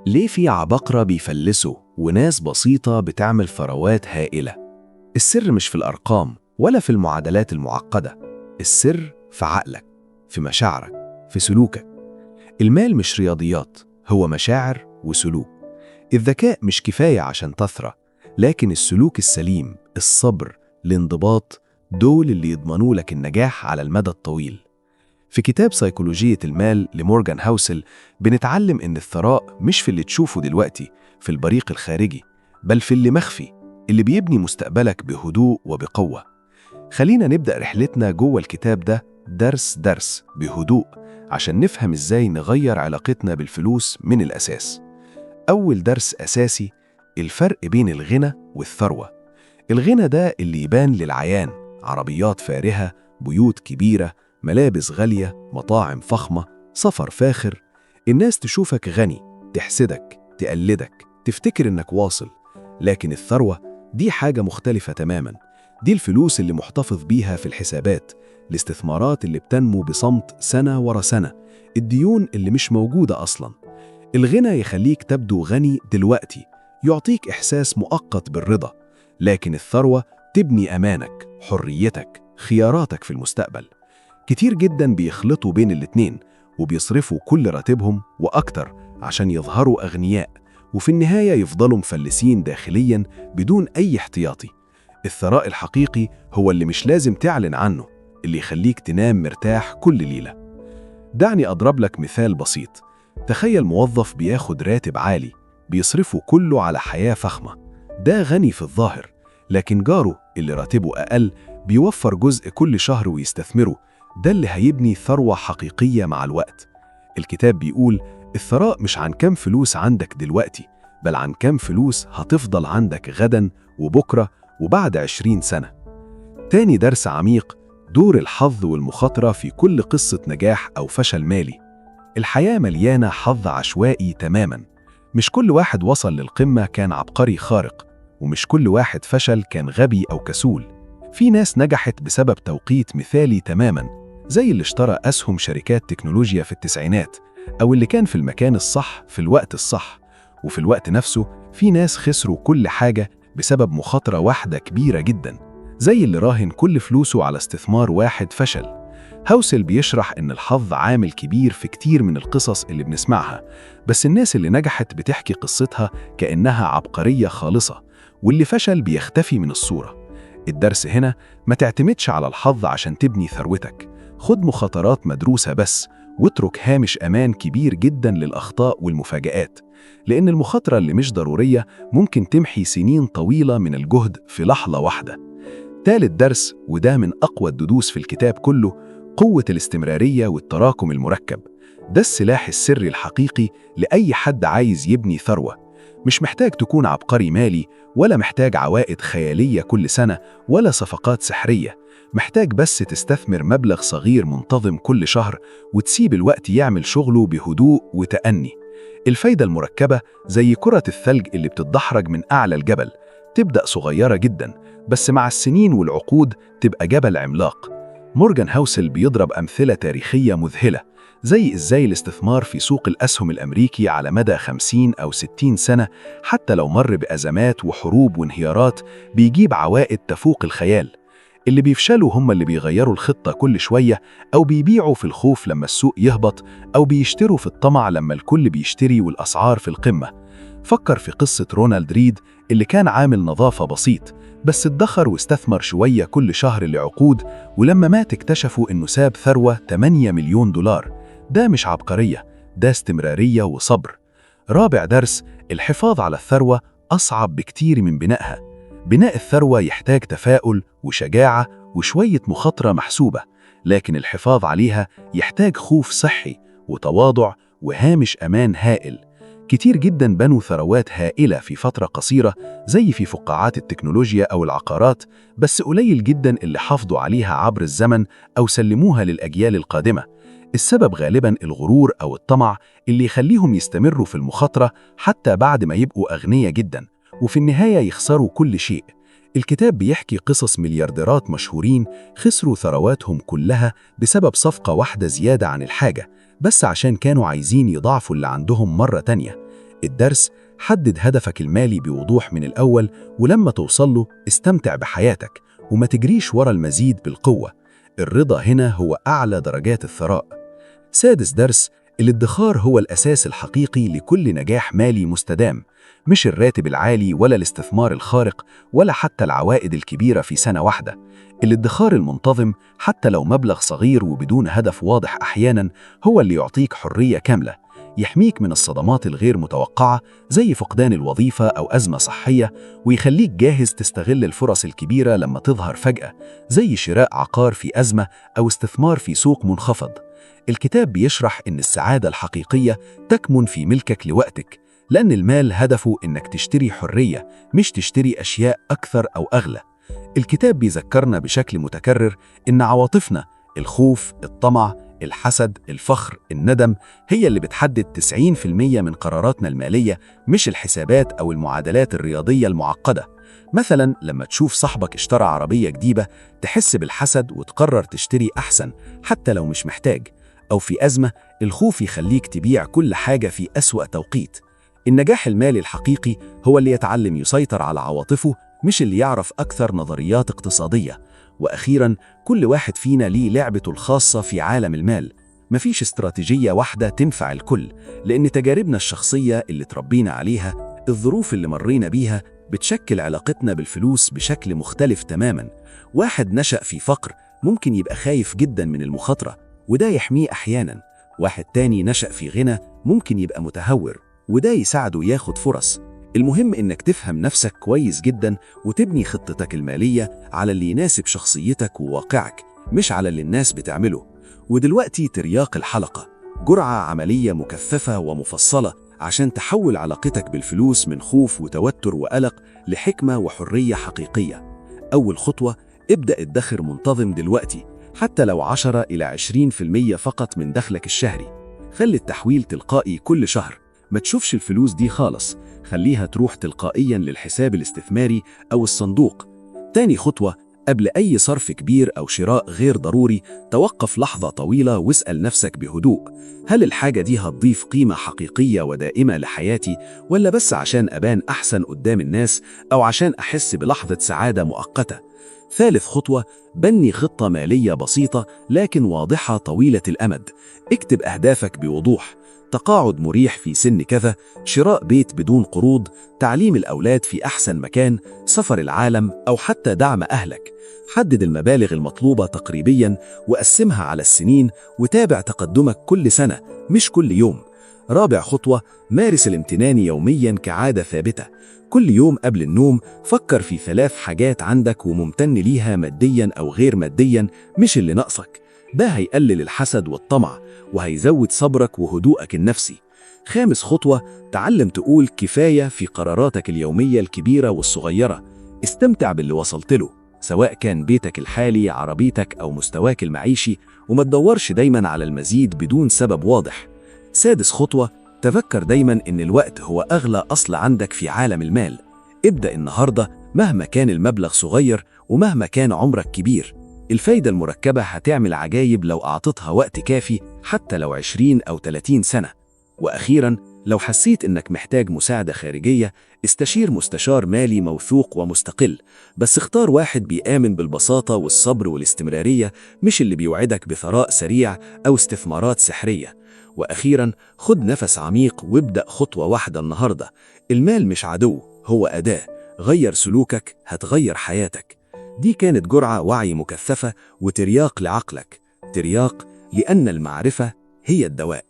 ليه في عباقرة بيفلسوا وناس بسيطة بتعمل ثروات هائلة؟ السر مش في الأرقام ولا في المعادلات المعقدة، السر في عقلك، في مشاعرك، في سلوكك. المال مش رياضيات، هو مشاعر وسلوك. الذكاء مش كفاية عشان تثرى، لكن السلوك السليم، الصبر، الانضباط، دول اللي يضمنوا لك النجاح على المدى الطويل. في كتاب سيكولوجية المال لمورجان هاوسل بنتعلم إن الثراء مش في اللي تشوفه دلوقتي، في البريق الخارجي، بل في اللي مخفي، اللي بيبني مستقبلك بهدوء وبقوة. خلينا نبدأ رحلتنا جوه الكتاب ده درس درس بهدوء، عشان نفهم إزاي نغير علاقتنا بالفلوس من الأساس. أول درس أساسي: الفرق بين الغنى والثروة. الغنى ده اللي يبان للعيان، عربيات فارهة، بيوت كبيرة، ملابس غالية، مطاعم فخمة، سفر فاخر. الناس تشوفك غني، تحسدك، تقلدك، تفتكر إنك واصل. لكن الثروة دي حاجة مختلفة تماما. دي الفلوس اللي محتفظ بيها في الحسابات، الاستثمارات اللي بتنمو بصمت سنة ورا سنة، الديون اللي مش موجودة أصلا. الغنى يخليك تبدو غني دلوقتي، يعطيك إحساس مؤقت بالرضا، لكن الثروة تبني أمانك، حريتك، خياراتك في المستقبل. كتير جدا بيخلطوا بين الاتنين وبيصرفوا كل راتبهم وأكتر عشان يظهروا أغنياء، وفي النهاية يفضلوا مفلسين داخليا بدون أي احتياطي. الثراء الحقيقي هو اللي مش لازم تعلن عنه، اللي يخليك تنام مرتاح كل ليلة. دعني أضرب لك مثال بسيط. تخيل موظف بياخد راتب عالي، بيصرفه كله على حياة فخمة. ده غني في الظاهر، لكن جاره اللي راتبه أقل بيوفر جزء كل شهر ويستثمره. ده اللي هيبني ثروة حقيقية مع الوقت. الكتاب بيقول الثراء مش عن كم فلوس عندك دلوقتي، بل عن كم فلوس هتفضل عندك غدا وبكرة وبعد 20 سنة. تاني درس عميق: دور الحظ والمخاطرة في كل قصة نجاح أو فشل مالي. الحياة مليانة حظ عشوائي تماما. مش كل واحد وصل للقمة كان عبقري خارق، ومش كل واحد فشل كان غبي أو كسول. في ناس نجحت بسبب توقيت مثالي تماما، زي اللي اشترى أسهم شركات تكنولوجيا في التسعينات، أو اللي كان في المكان الصح في الوقت الصح. وفي الوقت نفسه في ناس خسروا كل حاجة بسبب مخاطرة واحدة كبيرة جدا، زي اللي راهن كل فلوسه على استثمار واحد فشل. هاوسل بيشرح إن الحظ عامل كبير في كتير من القصص اللي بنسمعها، بس الناس اللي نجحت بتحكي قصتها كأنها عبقرية خالصة، واللي فشل بيختفي من الصورة. الدرس هنا: ما تعتمدش على الحظ عشان تبني ثروتك. خد مخاطرات مدروسة بس، واترك هامش أمان كبير جدا للأخطاء والمفاجآت، لأن المخاطرة اللي مش ضرورية ممكن تمحي سنين طويلة من الجهد في لحظة واحدة. تالت درس، وده من أقوى الدروس في الكتاب كله: قوة الاستمرارية والتراكم المركب. ده السلاح السري الحقيقي لأي حد عايز يبني ثروة. مش محتاج تكون عبقري مالي، ولا محتاج عوائد خيالية كل سنة، ولا صفقات سحرية. محتاج بس تستثمر مبلغ صغير منتظم كل شهر، وتسيب الوقت يعمل شغله بهدوء وتأني. الفايدة المركبة زي كرة الثلج اللي بتتدحرج من أعلى الجبل، تبدأ صغيرة جدا، بس مع السنين والعقود تبقى جبل عملاق. مورجان هاوسل بيضرب أمثلة تاريخية مذهلة، زي إزاي الاستثمار في سوق الأسهم الأمريكي على مدى 50 أو 60 سنة، حتى لو مر بأزمات وحروب وانهيارات، بيجيب عوائد تفوق الخيال. اللي بيفشلوا هم اللي بيغيروا الخطة كل شوية، أو بيبيعوا في الخوف لما السوق يهبط، أو بيشتروا في الطمع لما الكل بيشتري والأسعار في القمة. فكر في قصة رونالد ريد اللي كان عامل نظافة بسيط، بس ادخر واستثمر شوية كل شهر لعقود، ولما مات اكتشفوا إنه ساب ثروة 8 مليون دولار. ده مش عبقرية، ده استمرارية وصبر. رابع درس: الحفاظ على الثروة أصعب بكتير من بنائها. بناء الثروة يحتاج تفاؤل وشجاعة وشوية مخاطرة محسوبة، لكن الحفاظ عليها يحتاج خوف صحي وتواضع وهامش أمان هائل. كتير جدا بنوا ثروات هائلة في فترة قصيرة، زي في فقاعات التكنولوجيا أو العقارات، بس قليل جدا اللي حافظوا عليها عبر الزمن أو سلموها للأجيال القادمة. السبب غالبا الغرور أو الطمع اللي يخليهم يستمروا في المخاطرة حتى بعد ما يبقوا أغنياء جدا، وفي النهاية يخسروا كل شيء. الكتاب بيحكي قصص مليارديرات مشهورين خسروا ثرواتهم كلها بسبب صفقة واحدة زيادة عن الحاجة، بس عشان كانوا عايزين يضاعفوا اللي عندهم مرة تانية. الدرس: حدد هدفك المالي بوضوح من الأول، ولما توصل له استمتع بحياتك وما تجريش ورا المزيد بالقوة. الرضا هنا هو أعلى درجات الثراء. سادس درس: الادخار هو الأساس الحقيقي لكل نجاح مالي مستدام، مش الراتب العالي ولا الاستثمار الخارق ولا حتى العوائد الكبيرة في سنة واحدة. الادخار المنتظم، حتى لو مبلغ صغير وبدون هدف واضح أحياناً، هو اللي يعطيك حرية كاملة، يحميك من الصدمات الغير متوقعة زي فقدان الوظيفة أو أزمة صحية، ويخليك جاهز تستغل الفرص الكبيرة لما تظهر فجأة، زي شراء عقار في أزمة أو استثمار في سوق منخفض. الكتاب بيشرح إن السعادة الحقيقية تكمن في ملكك لوقتك، لأن المال هدفه إنك تشتري حرية، مش تشتري أشياء أكثر أو أغلى. الكتاب بيذكرنا بشكل متكرر إن عواطفنا، الخوف، الطمع، الحسد، الفخر، الندم، هي اللي بتحدد 90% من قراراتنا المالية، مش الحسابات أو المعادلات الرياضية المعقدة. مثلا لما تشوف صاحبك اشترى عربية جديدة، تحس بالحسد وتقرر تشتري أحسن حتى لو مش محتاج. أو في أزمة، الخوف يخليك تبيع كل حاجة في أسوأ توقيت. النجاح المالي الحقيقي هو اللي يتعلم يسيطر على عواطفه، مش اللي يعرف أكثر نظريات اقتصادية. وأخيراً، كل واحد فينا ليه لعبته الخاصة في عالم المال. مفيش استراتيجية واحدة تنفع الكل، لأن تجاربنا الشخصية اللي تربينا عليها، الظروف اللي مرينا بيها، بتشكل علاقتنا بالفلوس بشكل مختلف تماماً. واحد نشأ في فقر ممكن يبقى خايف جداً من المخاطرة، وده يحميه أحياناً. واحد تاني نشأ في غنى ممكن يبقى متهور، وده يساعده ياخد فرص. المهم إنك تفهم نفسك كويس جداً وتبني خطتك المالية على اللي يناسب شخصيتك وواقعك، مش على اللي الناس بتعمله. ودلوقتي ترياق الحلقة، جرعة عملية مكثفة ومفصلة عشان تحول علاقتك بالفلوس من خوف وتوتر وقلق لحكمة وحرية حقيقية. أول خطوة: ابدأ ادخر منتظم دلوقتي، حتى لو 10 إلى 20% فقط من دخلك الشهري. خلي التحويل تلقائي كل شهر، ما تشوفش الفلوس دي خالص، خليها تروح تلقائيا للحساب الاستثماري أو الصندوق. تاني خطوة: قبل أي صرف كبير أو شراء غير ضروري، توقف لحظة طويلة واسأل نفسك بهدوء: هل الحاجة دي هتضيف قيمة حقيقية ودائمة لحياتي، ولا بس عشان أبان أحسن قدام الناس أو عشان أحس بلحظة سعادة مؤقتة؟ ثالث خطوة: بني خطة مالية بسيطة لكن واضحة طويلة الأمد. اكتب أهدافك بوضوح: تقاعد مريح في سن كذا، شراء بيت بدون قروض، تعليم الأولاد في أحسن مكان، سفر العالم، أو حتى دعم أهلك. حدد المبالغ المطلوبة تقريبيا وقسمها على السنين، وتابع تقدمك كل سنة مش كل يوم. رابع خطوة: مارس الامتنان يوميا كعادة ثابتة. كل يوم قبل النوم فكر في 3 حاجات عندك وممتن ليها ماديا أو غير ماديا، مش اللي ناقصك. ده هيقلل الحسد والطمع، وهيزود صبرك وهدوءك النفسي. خامس خطوة: تعلم تقول كفاية في قراراتك اليومية الكبيرة والصغيرة. استمتع باللي وصلت له، سواء كان بيتك الحالي، عربيتك، أو مستواك المعيشي، وما تدورش دايما على المزيد بدون سبب واضح. سادس خطوة: تذكر دايما إن الوقت هو أغلى أصل عندك في عالم المال. ابدأ النهاردة مهما كان المبلغ صغير ومهما كان عمرك كبير. الفايدة المركبة هتعمل عجايب لو أعطتها وقت كافي، حتى لو 20 أو 30 سنة. وأخيراً، لو حسيت إنك محتاج مساعدة خارجية، استشير مستشار مالي موثوق ومستقل، بس اختار واحد بيآمن بالبساطة والصبر والاستمرارية، مش اللي بيوعدك بثراء سريع أو استثمارات سحرية. وأخيراً، خد نفس عميق وابدأ خطوة واحدة النهاردة. المال مش عدو، هو أداة. غير سلوكك هتغير حياتك. دي كانت جرعة وعي مكثفة وترياق لعقلك. ترياق، لأن المعرفة هي الدواء.